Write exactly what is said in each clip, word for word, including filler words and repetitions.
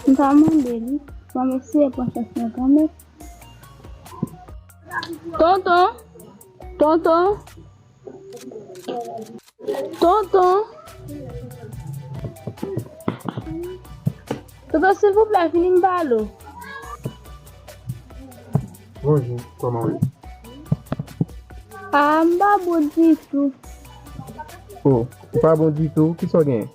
M ta mande li, bon, mesye, pran chans mwen kanmenm. Tonton, tonton, tonton. Tonton, silvouplè, vini m pale w. Bonjou, kòman w ye? Ah, m pa bon ditou. Oh, ou pa bon ditou? Kisa w genyen?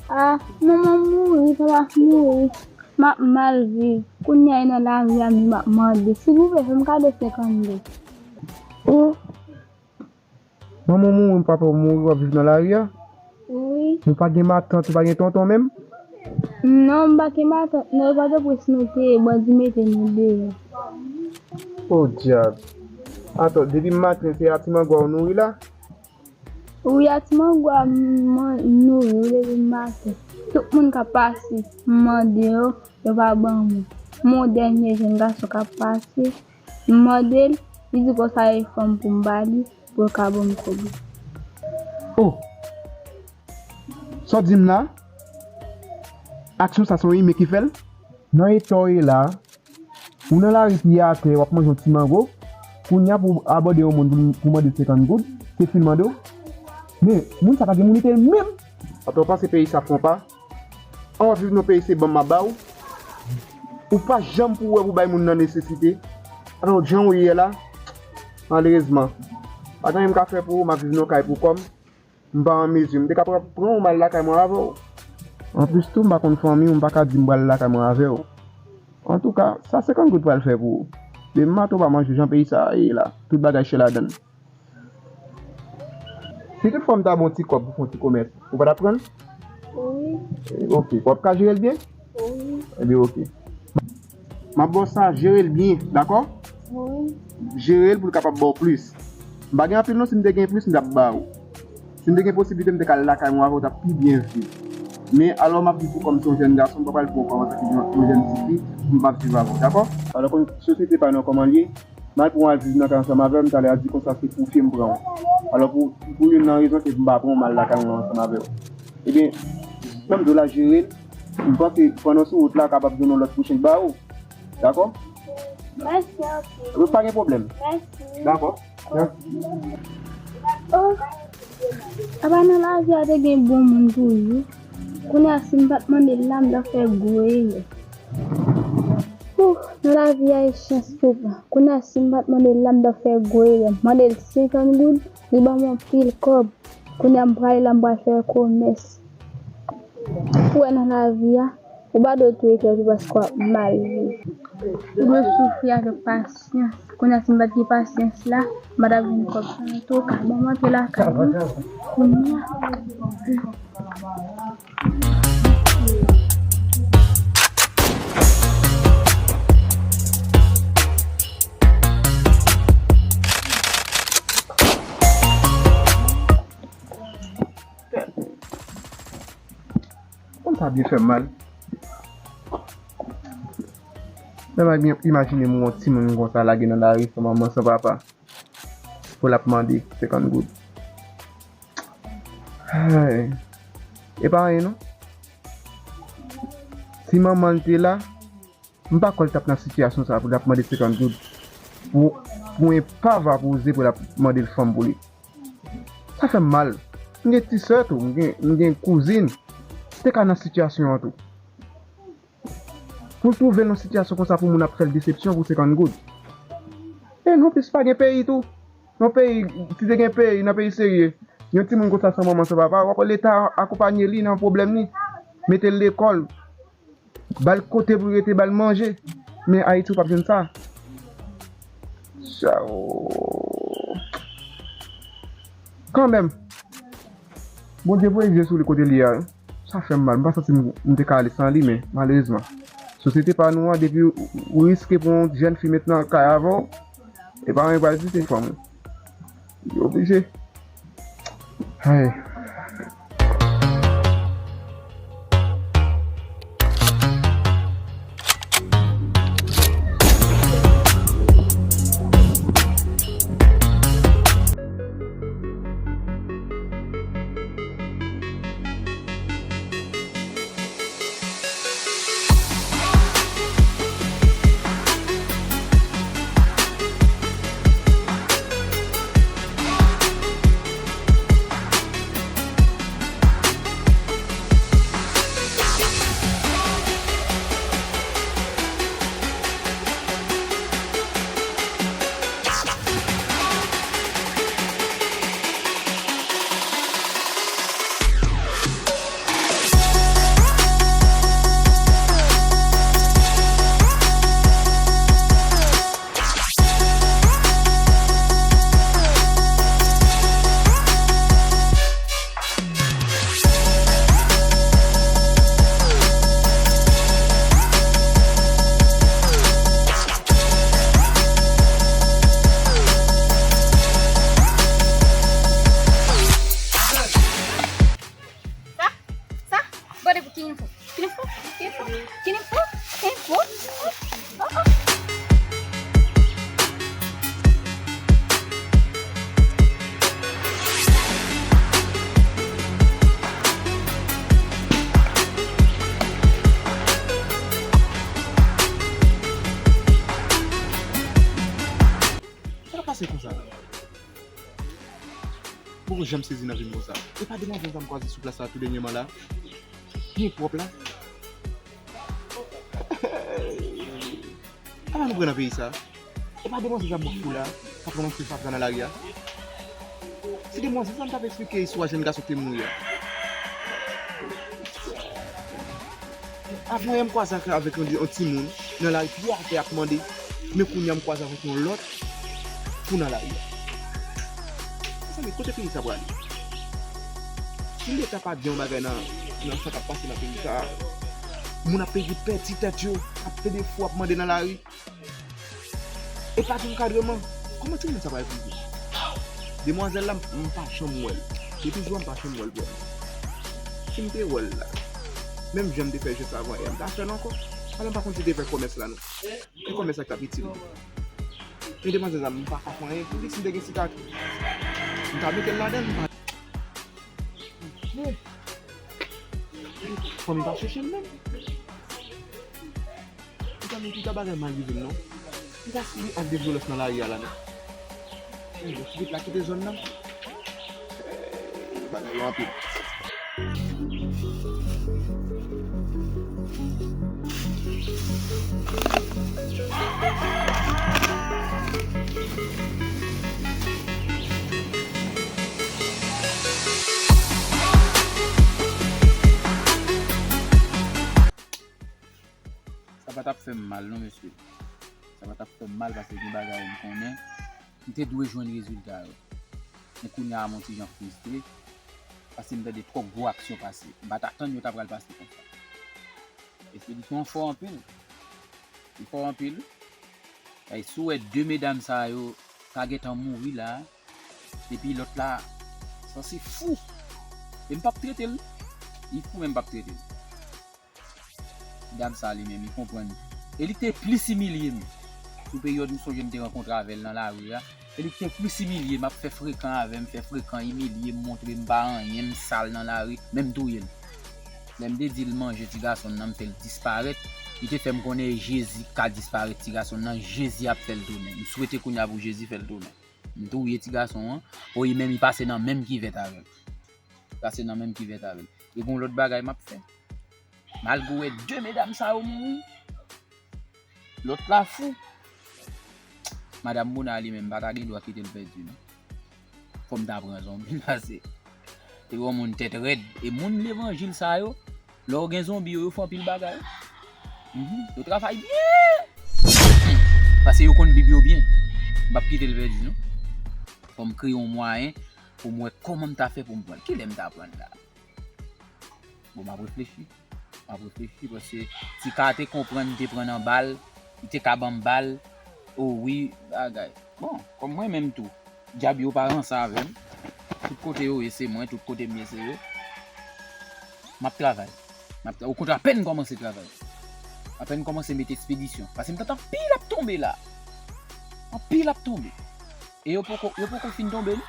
Ah, manman m mouri, papa m mouri. M ap mal viv. Kounye a, e nan lari a m ap mande. Silvouplè, fè m kado senkant goud. Oh, manman w mouri, papa w mouri, w ap viv nan lari a? Wi. Ou pa gen matant, ou pa gen tonton menm? Non, m pa gen matant. Non, e Pòtoprens nou te ye, bandi mete nou deyò. Oh, dyab. Atò, depi maten, se a ti mangwa w nouri la? Wi, a ti mangwa m nouri wi depi maten. Tout moun k ap pase, m mande yo, yo pa ban mwen. M gon dènye jèn gason k ap pase, m mande l, li di konsa e fanm pou m ba li, pou l ka ban m kòb la. Oh! Sa w di m la? Aksyon sa se yon imen ki fè l? Nan eta w ye la, ou nan lari pye atè, w ap manje yon ti mango, kounye a pou w abòde yon moun pou, pou mande senkant goud, se fi l mande w. Men, moun sa pa gen moun li te menm. Atò, w panse peyi sa fon pa? An w ap viv nan peyi se ban m ap ba w. Ou pa janm pou wè pou bay moun nan nesesite. Atò, jan w ye la, malerezman, pa gen anyen m ka fè pou ou, m ap viv nan kay pou kò m. M pa an mezi, m te ka pran, pran w m al lakay mwen avè w. Anplis tou, m pa konn fanmi w, m pa ka di m pral lakay mwen avè w. Antouka, sa senkant goud pral fè pou ou. Demen maten w pa manje jan peyi sa a ye la, tout bagay chè ladan l. Si toutfwa m ta ba w ti kòb pou fè yon ti komès, ou pa t ap pran l? Wi. Ok, w ap ka jere l byen? Wi. Ebyen, ok. M ap ba w sa, jere l byen, dakò? Wi. Jere l pou l kapab ba w plis. M pa gen anpil non, si m te gen plis, m t ap ba ou. Si m te gen posiblite, m te ka al lakay mwen avè w, w t ap pi byen viv. Men, alò, m ap viv pou kò m, se yon jèn gason, m pa pral pran w kòm antanke yon, yon jèn tifi, pou m p ap viv avè w, dakò? Alò, konn sosyete pa nou an kòman l ye, m al pran w al viv nan kay ansanm avè m, talè a di konsa se pou fye m pran w. Alò, pou, pou youn nan rezon, se pou m pa pran w, m al lakay mwen ansanm avè w. Ebyen, jan m di w la, jere l. M panse pandan sou wout la, kapab jwenn yon lòt pwochen k ba ou. Dakò? Mèsi anpil. Wi, pa gen pwoblèm. Mèsi. Dakò. Mèsi. Oh, apa nan lavi a te gen bon moun toujou? Kounye a, si m pa t mande l la, m t ap fè gwo erè. Ouh, nan lavi a, e chans pou pran. Kounye a, si m pa t mande l la, m t ap fè gwo erè. M mande l senkant goud, li ban m yon pil kòb. Kounye a m prale la, m pral fè komès. Ou wè nan lavi a, ou pa dwe tou ekri epi paske w ap mal viv. Ou dwe soufri avèk pasyans. Kounye a si m pa t gen pasyans la, m pa t ap jwenn kòb sa. Antouka, bon, m antre lakay mwen. Kounye a. Konn sa byen fè m mal. Lè m ap byen imajine m wè yon timoun konsa lage nan lari san manman, san papa, pou l ap mande senkant goud. Ay. E pa anyen non. Si manman l te la, m pa kwè l t ap nan sitiyasyon sa pou l ap mande senkant goud pou, pou enpav a poze pou l ap mande l fanm pou li. Sa fè m mal. M gen ti sè tou, m gen, m gen kouzin. Te ka nan sitiyasyon an tou. Pou l twouve l nan sitiyasyon konsa pou moun ap fè l desepsyon pou senkant goud. E non plis pa gen peyi tou. Nan peyi, si te gen peyi, nan peyi serye, yon timoun konsa san manman, san papa, w ap wè Leta akonpanye li nan pwoblèm li, mete l lekòl, ba l kote pou l rete, ba l manje. Men Ayiti, ou p ap jwenn sa. Sa, o. Kanmenm, Bondye voye je sou li kote l ye a. Sa fè m mal. M pa santi m, m te ka ale san li, men malerezman, sosyete pa nou an, depi ou, ou riske pou yon jèn fi met nan kay avè w, e pa anyen pral di se fanm ou. Li oblije. Ay. Jennifer, Jennifer, Jennifer, Jennifer. Oh, oh. Sa k ap pase konsa? Mwen poko janm sezi nan vi m konsa. E pa demwazèl sa m kwaze sou plas la tou dènyèman la? Byen pwòp la. Ala nou pran nan peyi sa. E pa demwazèl sa bòk fou la k ap ranmase fatra nan lari a? Se demwazèl sa m t ap eksplike istwa jèn gason ki te mouri a. Avan yè m kwaze ak, avèk yon, yon timoun nan lari, pye atè ap mande, men kounye a m kwaze avèk yon lòt fou nan lari a. Mezanmi, kote peyi sa prale? Si Leta pa di yon bagay nan, nan sa k ap pase nan peyi sa a, moun ap pèdi, pèdi tèt yo, ap plede fou, ap mande nan lari. E pa gen ankadreman. Kòman timoun sa pral viv? Demwazèl la, m, m pa janm wè l. Depi jou a, m pa janm wè l vrèman. Si m te wè l la, menm jan m te fè jès avan yè a, m ta fè l ankò. Alò, m pa konn si te fè kòmès la, non. E kòmès la k t ap itil li. Men demwazèl sa, m pa ka fè anyen pou li. Si m te gen sikatris, m ta mete l ladan l, m pa. Men, fanmi pa chèche l menm. Mezanmi, piga bagay mal rive m, non. Piga si li ap gen vyolans nan lari a la, non. Ey, bon, ti pitit la kite zòn nan. Ey, bagay yo anpil. Sa pa t ap fè m mal non, mesye. Sa pa t ap fè m mal paske gen bagay m konnen m te dwe jwenn rezilta yo. Men kounye a m on ti jan fristre paske m tande twòp gwo aksyon pase. M pa t atann yo ta pral pase konsa. Ekspedisyon an fò anpil. Li fò anpil. Ay, si w wè de medam sa yo ta gentan mouri la, epi lòt la sanse fou. E m p ap trete l. Li fou, men m p ap trete l. Dam sa li menm, li konprann. E li te plis imilye m. Sou peryòd m sonje m te rankontre avè l nan lari a. E li te plis imilye m, ap fè frekan avè m, fè frekan, imilye m, montre m pa anyen, m sal nan lari, menm touye l. Lè m te di l manje ti gason nan, m fè l disparèt, li te fè m konnen e Jezi k ka disparèt ti gason nan, Jezi ap fè l tounen. M swete kounye a pou Jezi fè l tounen. M touye ti gason an, pou li menm li pase nan menm kivèt avè m. Pase nan menm kivèt avè l. E gon lòt bagay m ap fè. Malgre w wè de medam sa yo mouri, lòt la fou. Madanm Mona li menm pa ta gen dwa kite l pèdi non. Fò m ta pran zonbi l pase. Te yon moun tèt rèd. E moun levanjil sa yo, lè w gen zonbi yo, yo fè anpil bagay. Mhm. Yo travay byen. Paske yo konn Bib yo byen. M p ap kite l pèdi non. Fò m kreye yon mwayen pou m wè kòman m ta fè pou m pran l. Kilè m ta pran l la? Bon, m ap reflechi. M ap reflechi paske ti ka te konprann m te pran nan bal, li te ka ban m bal. O wi, bagay. Bon, kòm mwen menm tou, dyab yo pa ranse avè m. Tout kote yo ye, se mwen, tout kote m ye, se yo. M ap travay. M ap tra-, okontrè, apèn kòmanse travay. Apèn kòmanse mete ekspedisyon. Paske m tande anpil ap tonbe la. Anpil ap tonbe. E yo poko, yo poko fin tonbe, non.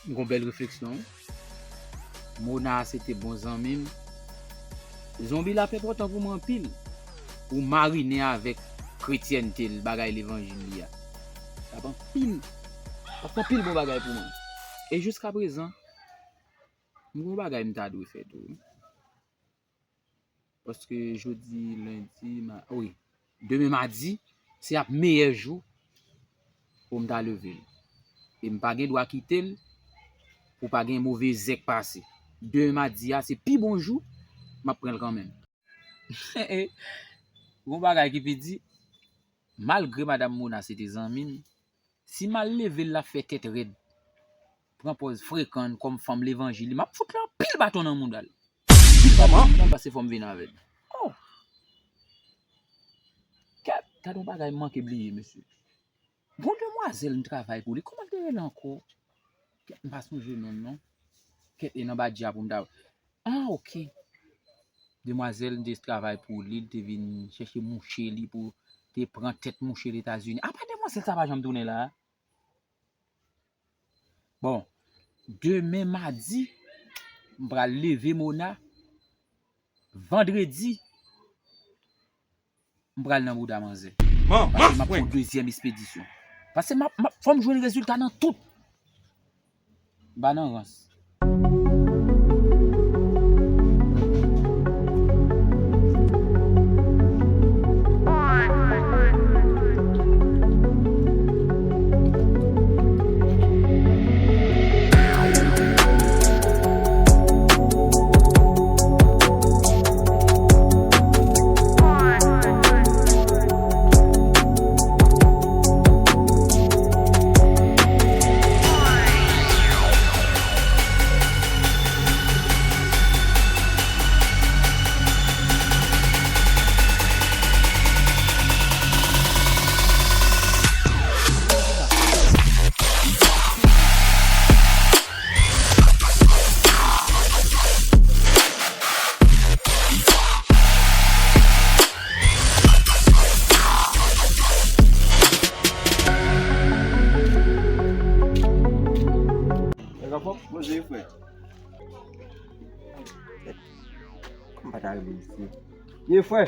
M gon bèl refleksyon, wi. Mona se te bon zanmi m. Zonbi la ap enpòtan pou mwen anpil. Ou marinen avèk kretyènte l, bagay levanjil li a. L ap anpil, l ap anpil bon bagay pou mwen. E jiskaprezan, m gon bagay m ta dwe fè tou, wi. Paske jodi lendi, ma-, wi, demen madi, se ap meyè jou pou m ta leve l. E m pa gen dwa kite l pou pa gen move zèk pase. Demen madi a, se pi bon jou, m ap pran l kanmenm. Gon bagay ki pi di, malgre madanm Mona se te zanmi m, si m al leve l, l ap fè tèt rèd, pran pòz frekan kòm fanm levanjil, m ap fout li anpil baton nan mouda l. Kòman? Nan pase fò m vin avè l. Oh! Kèt, gade yon bagay m manke bliye, mesye. Gon demwazèl m travay pou li. Kòman l te rele ankò? Kèt, m pa sonje non l, non. Kèt, e nan badji a pou m ta wè. Ah, ok. Demwazèl te travay pou li, li te vin chèche mouche li pou te pran tèt mouche l Etazini. Apa demwazèl sa pa janm tounen la a? Bon, demen madi, m pral leve Mona. Vandredi, m pral nan bouda manzè. Paske m ap fè yon dezyèm espedisyon. Paske m ap, m ap, fò m jwenn rezilta nan tout. M pa nan rans. Nèg la fò poze, frè. M pa ta rive isi. Ye, frè.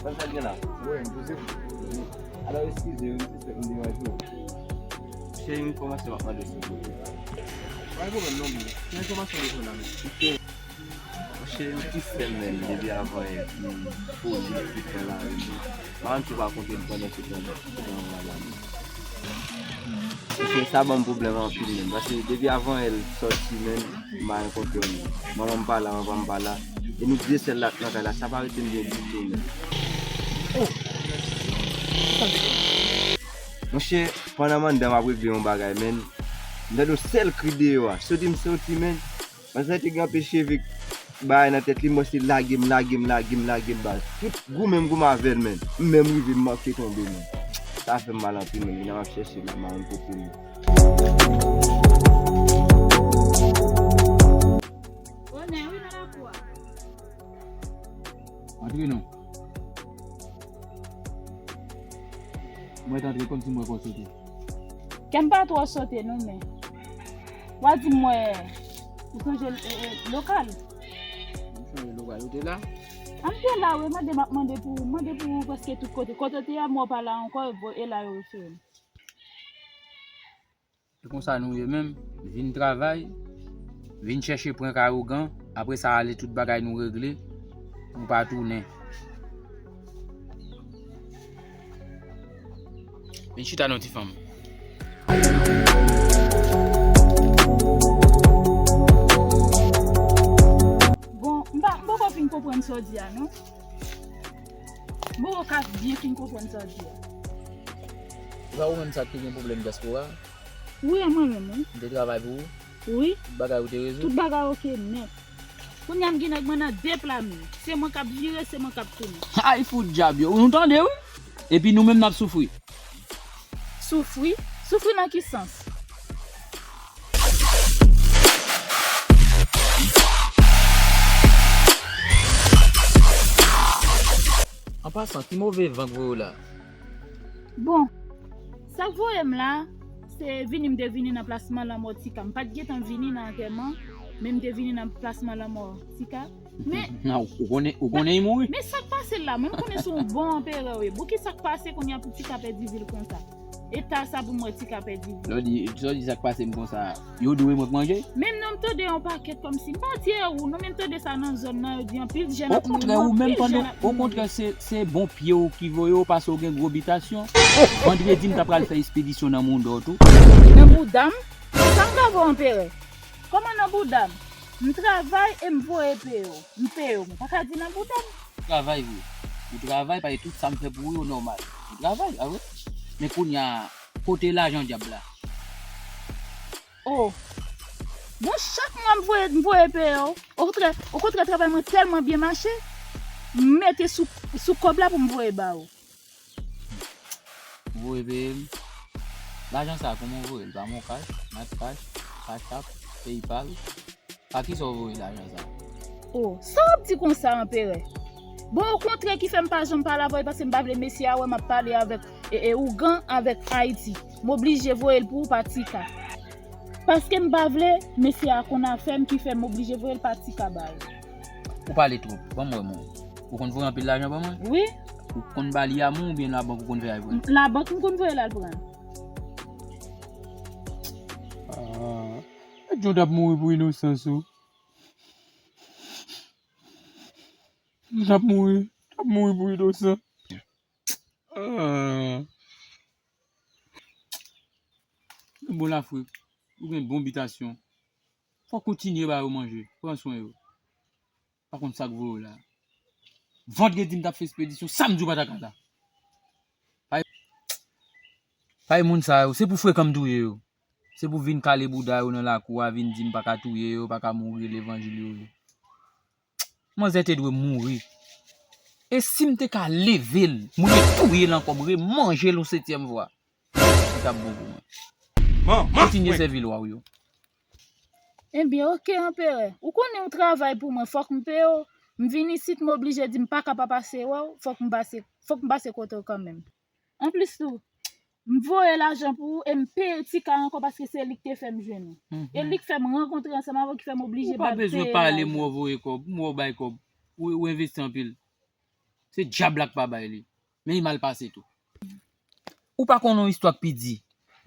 Sa l gen la? Wi, m poze. Alò, eskize, wi, m sispèk m deranje w. Cheri, m kòmanse m ap mande w silvouplè. Pa gen pwoblèm non, bro. Ki enfòmasyon w bezwen la menm? Monchè, yon ti sè menm, depi avan yè, ki foli, ki fè lari. M pa konn si w pa konte l pandan se tan, se tan w la menm. Monchè, sa ban m pwoblèm anpil menm. Paske depi avan yè l sòti menm, m pa rankontre l menm. Manman m pa la, papa m pa la. E nou de sèl la nan kay la, sa pa rete m byen ditou menm. Oh! Monchè, pandan m anndan m ap regle yon bagay menm, m tande yon sèl kri deyò a. Soti m soti menm. Manzè te gen anpil cheve bagay nan tèt li, m wè se lage m, lage m, lage m, lage m baz. Tout goumen m goumen avè l menm. M menm rive m manke tonbe menm. Sa fè m mal anpil menm, kounya m ap chèche l la, m pa konn kote l ye. Antre non. Mwen t antre kòmsi m wè kò w sote. Kè m pa twò sote non, men w a di m wè ou chanje, e, e, lokal. M chanje lokal, ou te la? A, m te la wi, mande m ap mande pou ou, mande pou ou prèske tout kote. Kote w te ye a, m wè w pa la ankò, e la yo refere m. Se konsa nou ye menm, vin travay, vin chèche prank awogan, apre sa ale tout bagay nou regle, nou pa tounen. Vin chita non ti fanm. Bon, m pa, m poko fin konprann sa w di a non. M poko ka byen fin konprann sa w di a. Se pa ou menm sa k te gen pwoblèm dyaspora? Wi, e mwen menm, wi. M te travay pou ou? Wi. Tout bagay ou te rezoud? Tout bagay oke nèt. Kounye a m gen nèg mwen nan de pla men. Se mwen k ap vire, se mwen k ap tounen. Ay, fout djab yo. Nou tande, wi. Epi nou menm n ap soufri. Soufri? Soufri nan ki sans? An pasan, ki move van k voye w la? Bon, sa k voye m la, se vini m te vini nan plasman lanmò Tika. M pa t gentan vini nan antèman, men m te vini nan plasman lanmò Tika. Men, ou konnen, ou konnen li mouri? Men sa k pase l la, mwen m konnen se yon bon anperè w ye. Bon, ki sa k pase kounye a pou Tika pèdi vi l konsa? Eta sa pou m wè Tika pèdi vi l. Lè w di, sa w di sa k pase m konsa, yo dwe mwen k manje? Menm non, m tande yon pakèt kòmsi, m pa di e ou non, men m tande sa nan zòn nan, yo di anpil jèn ap mouri, anpil jèn ap mouri. Okontrè, ou menm tande, okontrè, se, se bon pye w ki voye w, paske w gen gwo bitasyon. Vandredi, m ta pral fè espedisyon nan Mondò tou. Nan bouda m? Sa m ka fè w, anperè? Kòman nan bouda m? M travay e m voye peye w. M peye w. M pa ka di nan bouda m. Ou travay vre. Ou travay, paske tout sa m fè pou ou yo nòmal. Ou travay, pa vre? Men kounye a, kote lajan dyab la? Oh. Bon, chak mwa m voye, m voye peye w. Okontrè, okontrè, travay mwen tèlman byen mache. m mete sou, sou kòb la pou m voye ba ou. Ou voye peye m? Lajan sa, kòman w voye l? Pa Moncash, Nat Cash, Cash App, PayPal? Pa kisa w voye lajan sa? O, sa w ap di konsa, Anperè? Bon, okontrè ki fè m pa janm pale avè w, paske m pa vle mesye a wè m ap pale avèk, e, e, ougan avèk Ayiti. M oblije voye l pou ou pa Tika. Paske m pa vle, mesye a konn afè m ki fè m oblije voye l pa Tika ba ou. Ou pale twòp. Ban m wè, mwen. Ou konn voye anpil lajan ban mwen? Wi. Ou konn ba li a mwen oubyen labank ou konn fè al pran? Labank m konn voye l al pran. Ah, John t ap mouri pou inosans ou. John t ap mouri. T ap mouri pou inosan. Ah. Bon Lafrik, ou gen bon bitasyon. Fò w kontinye ba yo manje, pran swen yo. Pa konn sa k voye w la. Vandredi m t ap fè espedisyon, samdi w pa ta ka la. Pay, pay moun sa yo, se pou frekan m touye yo. Se pou vin kale bouda yo nan lakou a, vin di m pa ka touye yo, pa ka mouri levanjil yo ye. Manzè te dwe mouri. E si m te ka leve l, mwen te touye l ankò, mwen remanje l yon setyèm fwa. Li t ap bon pou mwen. Kontinye sèvi lwa w yo. Ebyen, oke, Anperè. Ou konnen w travay pou mwen, fòk m peye w. M vin isit, m oblije di m pa ka pa pase wè w, fòk m pase, fòk m pase kote w kanmenm. Anplis tou, m voye lajan pou ou e m peye Tika ankò paske se li k te fè m jwenn ou. E li k fè m rankontre ansanm avè w, ki fè m oblije ba l peye lajan. Ou pa bezwen pale m wè w voye kòb, m wè w bay kòb. Ou, ou envesti anpil. Se dyab la k pa bay li. Men li mal pase tou. Ou pa konn yon istwa k pi di.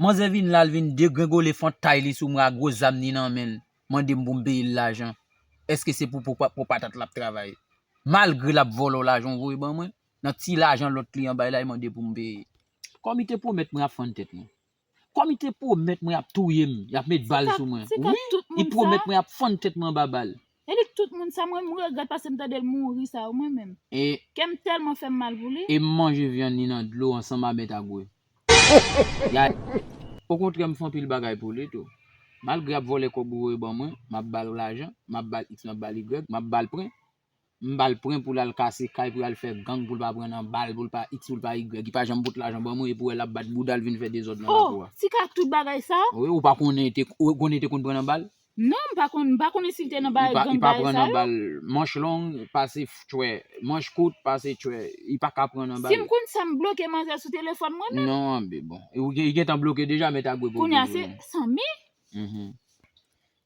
Manzè vin la, l vin degrengole fantay li sou mwen ak gwo zam ni nan men l, mande m pou m peye l lajan. Èske se pou, pou, pou patat l ap travay? Malgre l ap vòlè w lajan w voye ban mwen, nan ti lajan lòt kliyan bay la, li mande pou m peye. Kòm li te pwomèt mwen ap fann tèt mwen. Kòm li te pwomèt mwen ap touye m, y ap met bal sou mwen. Wi, li pwomèt mwen ap fann tèt mwen anba bal. E li k tout moun sa, mwen, m regrèt paske m tande l mouri sa, mwen menm. E kè m tèlman fè m mal pou li. E m manje vyann li nan dlo ansanm a mèt a gwe. Ya, okontrè, m fè anpil bagay pou li tou. Malgre ap vòlè kòb ou voye ban mwen, m ap ba l lajan, m ap ba l X, m ap ba l Y, m ap ba l pren. M ba l pren pou l al kase kay, pou l al fè gang, pou l pa pran nan bal, pou l pa X, pou l pa Y. Li pa janm pot lajan ban mwen, epi w wè l ap bat bouda l vin fè dezòd nan lakou a. Oh, Tika tout bagay sa? Wi, ou pa konnen te, ou konnen te konn pran nan bal? Non, m pa konn, m pa konnen si l te nan bay gang bagay sa yo. Li pa pran nan bal, manch long, pase tchwè, manch kout, pase tchwè. Li pa ka pran nan bal. Si m konn sa, m bloke manzè sou telefòn mwen menm. Non, men bon. Li gentan bloke deja, mèt a gwe pou. Kounye a se Sanmi? Mhm.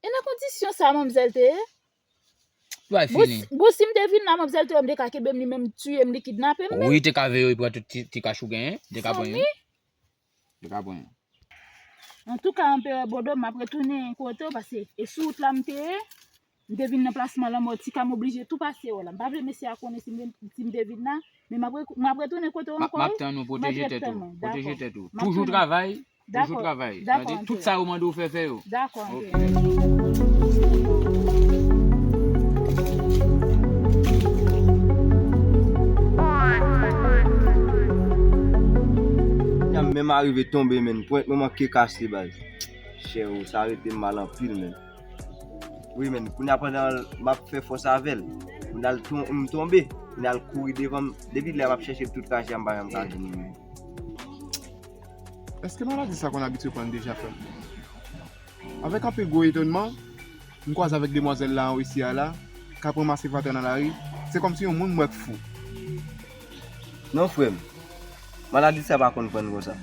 E nan kondisyon sa manmzèl te ye? Bon, si m te vin la, manmzèl te wè m te ka kenbe m, li menm tiye m, li kidnape m menm. Wi, te ka veye w, li pran tout ti, ti kach ou genyen, te ka pran yo. Sanmi? Te ka pran yo. Antouka, Anperè Bodo, m ap retounen kote w, paske e sou wout la m te ye, m te vin nan plasman lanmò, Tika, m oblije tou pase wè la. M pa vle mesye a konnen si m, si m te vin la, men m ap re-, m ap retounen kote w ankò, wi. M ap tann ou, pwoteje tèt ou, pwoteje tèt ou. Toujou travay, toujou travay. Tande, tout sa yo mande w fè, fè yo. Dakò, Anperè. Kounya m menm arive tonbe, menn. Pwent mwen manke kase, baz. Chè o, sa rete m mal anpil, menn. Wi, menn. Kounya pandan m ap fè fòs avè l, kounya l ton-, m tonbe. Kounya l kouri devan m. Depi lè a m ap chèche l tout kachè a, m pa janm ka jwenn li, menn. Èske maladi sa konn abitye pran deja, frè m? Avèk anpil gwo etònman, m kwaze avèk demwazèl la anwo isi a la, k ap ranmase fatra nan lari. Se kòmsi yon moun m wè k fou. Non, frè m. Maladi sa pa konn pran konsa.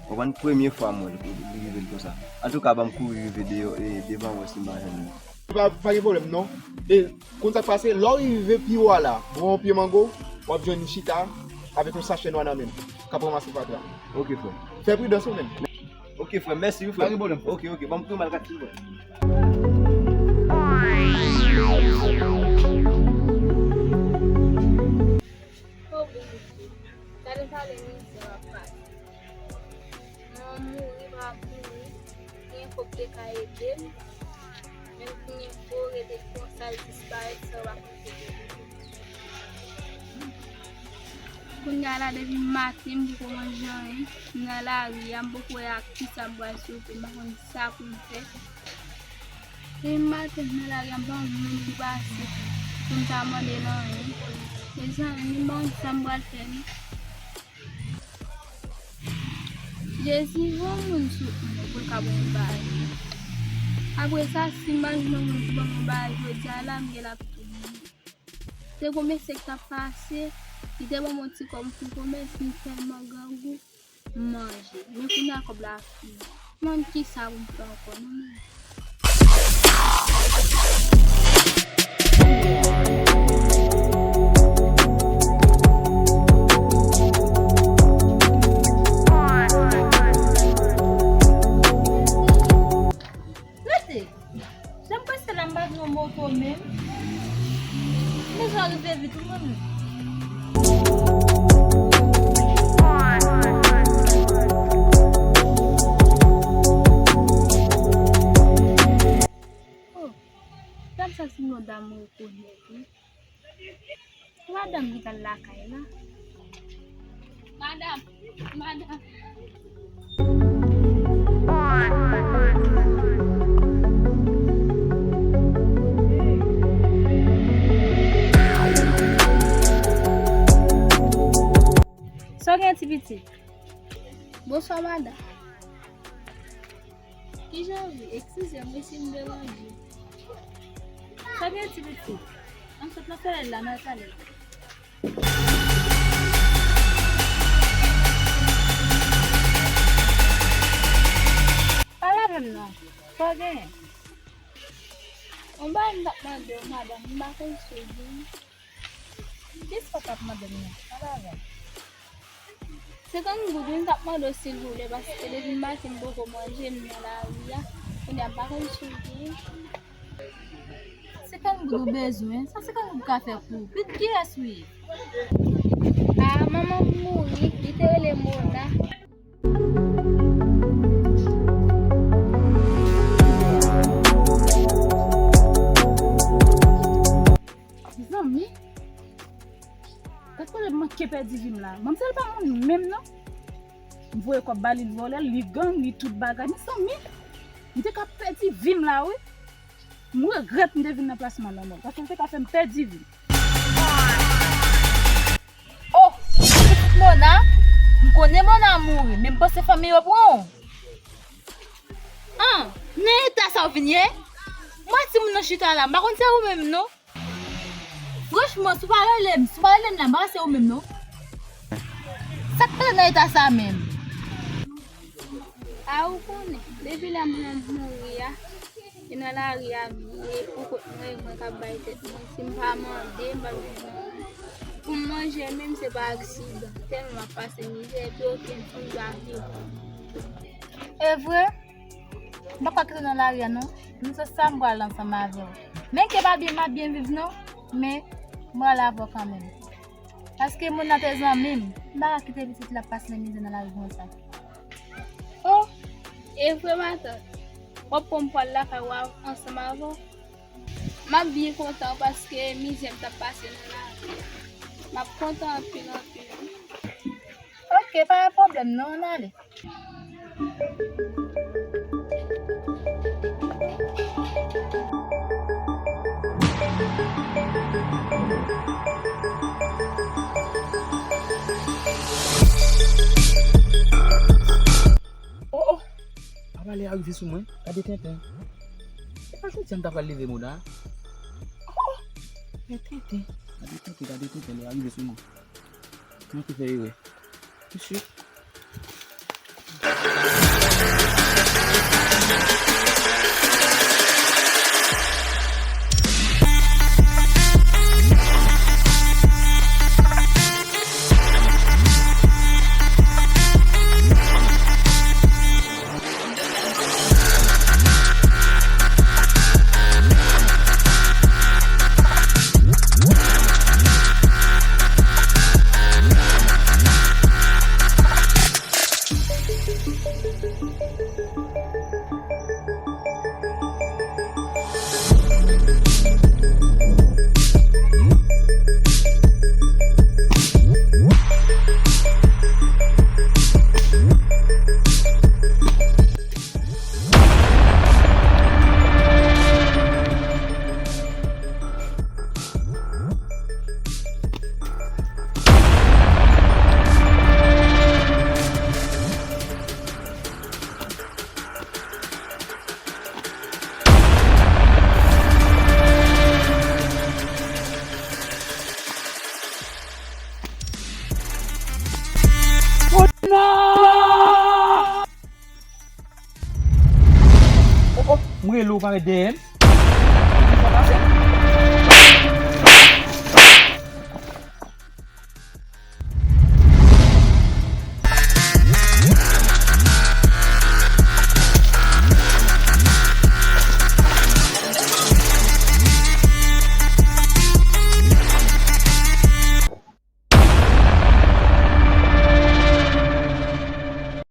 Ou konprann, premye fwa m wè l, li rive l konsa. Antouka, ban m kouri rive deyò, e, devan wè si m pa jwenn li. Pa, pa gen pwoblèm, non. E, konn sa k pase, lè w rive pi wo a la, bò yon pye mango, w ap jwenn li chita avèk yon sachè nwa nan men l, k ap ranmase fatra. Oke, frè. Fè pridans ou menm. Oke, frè, mèsi, wi, frè. Pa gen pwoblèm, frè. Oke, oke, ban m tou mal kat, frè. Oh, Bondye, gade valè mizè w ap pase. Mwen mouri, pa mouri, gen kòb te ka ede m. Men kounye a, ou rete konsa, disparèt, san w pa konn kote w ye. Kounye a la, depi maten, m poko manje anyen. M nan lari a, m poko wè ak kisa m pral sove, m pa konn sa pou m fè. Depi maten, m nan lari a, m pa wè moun ki pase pou m ta mande l anyen. Mezanmi, m pa konn sa m pral fè, non. Jezi, voye yon moun sou mwen pou l ka ban m bagay. Apre sa, si m pa jwenn yon moun pou ban mwen bagay jodi a la, m gen l ap tounen. Se konbyen sèk k t ap pase, li te ban mwen ti kòb pou konbyen, m tèlman grangou, m manje. Men kounye a kòb la fini. M pa konn kisa pou m fè ankò, non, men. Rete! Jan m prese la, m pa gen yon moto menm. Men jan rive vit wi mwen menm. Oh, dam sa se yon dam rekonèt wi. Madanm ki t al lakay la. Madanm, madanm. Sa w gen, ti pitit? Bonswa, madanm. Kijan w ye? Eskize m wi si m deranje. Sa gen, ti pitit? Ann sot nan solèy la, nan solèy la. Pale avè m non. Sa w genyen? Yon bagay m t ap mande w, madanm, m pa konn si w gen. Kisa w t ap mande m nan? Pale avè m. Senkant goud wi, m t ap mande w silvouplè, paske depi m maten m poko manje, m nan lari a. Kounye a m pa konn si w gen. Senkant goud ou bezwen? Sa senkant goud ka fè pou ou? Pitit kiyès ou ye? A, manman m mouri, li te rele Mona. Mezanmi, gad kote m manke pèdi vi m la. Manmzèl pa moun menm non. M voye kòb ba li, l vòlè l, li gang, li tout bagay. Mezanmi, m te ka pèdi vi m la wi. M regrèt m te vin nan plas madanm mwen, paske l te ka fè m pèdi vi m. Oh, pitit Mona, m konnen Mona mouri, men m panse fanmi yo pran w. An, nan eta sa w vin ye? M wè timoun nan chita la, m pa konn se ou menm non. Franchman, si w pa rele m, si w pa rele m la, m pa wè se ou menm non. Sa k mete w nan eta sa menm? A, ou konnen, depi lè manman m mouri a, e nan lari a m ye, pou kont mwen, e mwen k ap bay tèt mwen. Si m pa mande, m p ap jwenn anyen. Pou m manje menm, se pa aksidan. Tèlman m ap pase mizè, epi okenn fanm pa vle pran m. E vre? M pa ka kite w nan lari a non. M se sa m pral ansanm avè w. Men ke pa byen m ap byen viv non, men m pral avè w kanmenm. Paske moun nan te zanmi m, m pa ka kite pitit la ap pase nan mizè nan lari konsa. Oh, e vre matant. W ap pran m pral lakay w a-, ansanm avè w? M ap byen kontan paske mizè m t ap pase nan lari a. M ap kontan anpil, anpil. Ok, pa gen pwoblèm non, ann ale. Oh, oh! Apa lè a rive sou mwen, gade tenten. E pa jodi a m ta pral leve Mona. Oh, oh! Men tenten, gade tenten, gade tenten, lè a rive sou mwen. Mwen te fè erè. Mesye. Non! Oh, oh, m rele w parèt dèyè m. Sa pase?